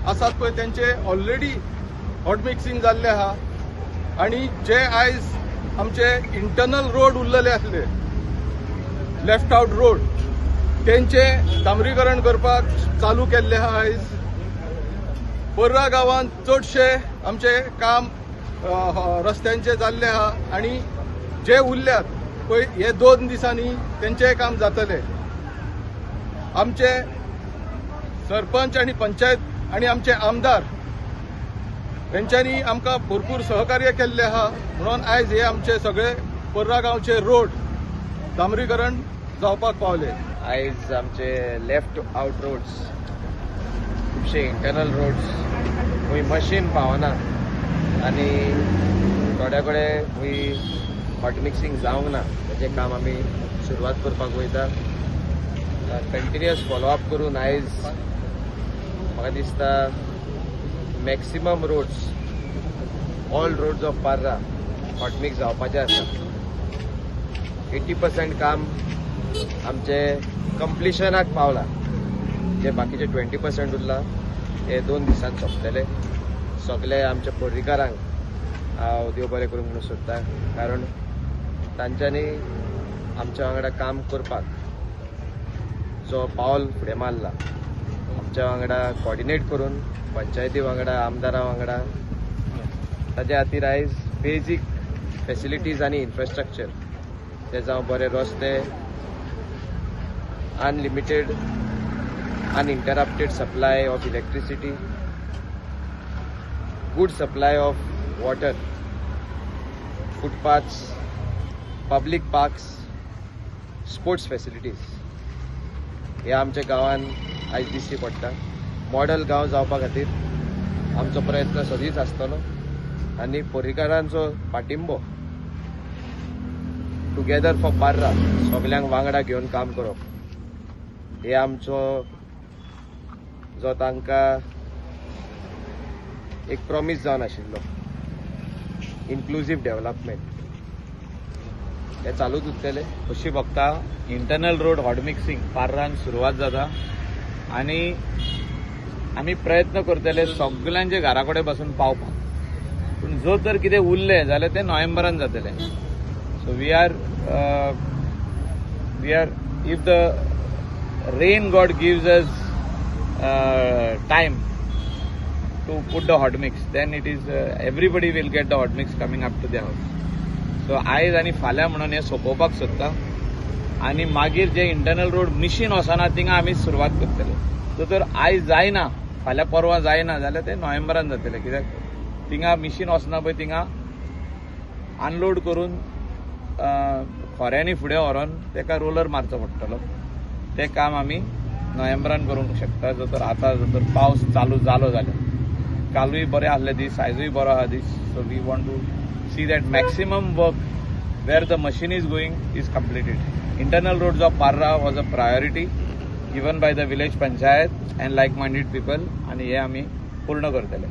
आसात पळय, तेंचे ऑलरेडी हॉट मिक्सिंग जाल्ले आहा आनी जे आयज आमचे इंटरनल रोड उरलेले आसले, लेफ्ट आउट रोड, तेंचे डांबरीकरण करपाक चालू केल्ले आहा. आयज पर्रा गांवांत चडशे आमचे काम रस्त्यांचे जाल्ले आहा आनी जे उरल्यात पळय, हे 2 दिसांनी तेंचेय काम जातले. आमचे सरपंच आनी पंचायत आनी आमचे आमदार हेंच्यांनी आमकां भरपूर सहकार्य केल्लें आहा, म्हणून आयज हे आमचे सगळे पर्रा गांवचे रोड डांबरीकरण जावपाक पावले. आयज आमचे लेफ्ट आउट रोड्स, खुबशे इंटरनल रोड्स खंय मशीन पावना आनी थोड्या कडेन खंय हॉट मिक्सिंग जावंक ना, तेजें काम आमी सुरवात करपाक वयता. कंटिन्युअस फॉलोअप करून आयज म्हाका दिसता maximum roads, all roads of Parra hot mix जावपाचे आसा. 80% काम आमचे कंप्लिशनाक पावला. जे बाकीचे 20% उरला, हे 2 दिसान सोंपतले. सगळे आमच्या पर्रीकारांक हांव देव बरें करूंक म्हणून सोदता, कारण तांच्यांनी आमच्या वांगडा काम करपाक जो पावल फुडें मारला, आमच्या वांगडा कॉर्डिनेट करून, पंचायती वांगडा, आमदारा वांगडा, ताज्या खातीर आयज बेजीक फेसिलिटीज आनी इन्फ्रास्ट्रक्चर, ते जावं बरे रस्ते, unlimited uninterrupted supply of electricity, good supply of water, footpaths, public parks, sports facilities हे आमच्या गांवान आयज दिश्टी पडटा. मॉडल गांव जावपा खातीर आमचो प्रयत्न सदींच आसतलो आनी पर्रीकारांचो पाठिंबो, टुगेदर फॉर पार्रा, सगल्यांक वांगडा घेवन काम करप हे आमचो जो तांकां एक प्रॉमीस जावन आशिल्लो, इन्क्लुजीव डेव्हलपमेंट, हे चालूच उरतले. खोशी भोगता. इंटरनल रोड हॉट मिक्सिंग पार्रान सुरवात जाता आनी आमी प्रयत्न करतले सगल्यांच्या घरा कडेन बसून पावपाक. पूण जो तर कितें उरलें जाल्यार तें नोव्हेंबरान जातलें. So we are if the rain god gives us time to put the hot mix, then it is everybody will get the hot mix coming up to the house. So आयज आनी फाल्यां म्हणून हें सोंपोवपाक सोदता आनी मागीर जे इंटरनल रोड मिशीन वचना, थिंगा आमी सुरवात करतले. सो तर आयज जायना, फाल्यां परवां जायना जाल्यार ते नोव्हेंबरान जातले, कित्याक थिंगा मिशीन वचना पळय, थिंगा अनलोड करून खोऱ्यांनी फुडें व्हरोन तेका रोलर मारचो पडटलो. तें काम आमी नोव्हेंबरान करूंक शकता, जो तर आतां जो तर पावस चालू जालो जाल्यार. कालूय बरे आसले दीस, आयजूय बरो आहा दीस. So we want to see that maximum work where the machine is going is completed. Internal roads of Parra was a priority given by the village panchayat and like minded people आनी हे आमी पूर्ण करतले.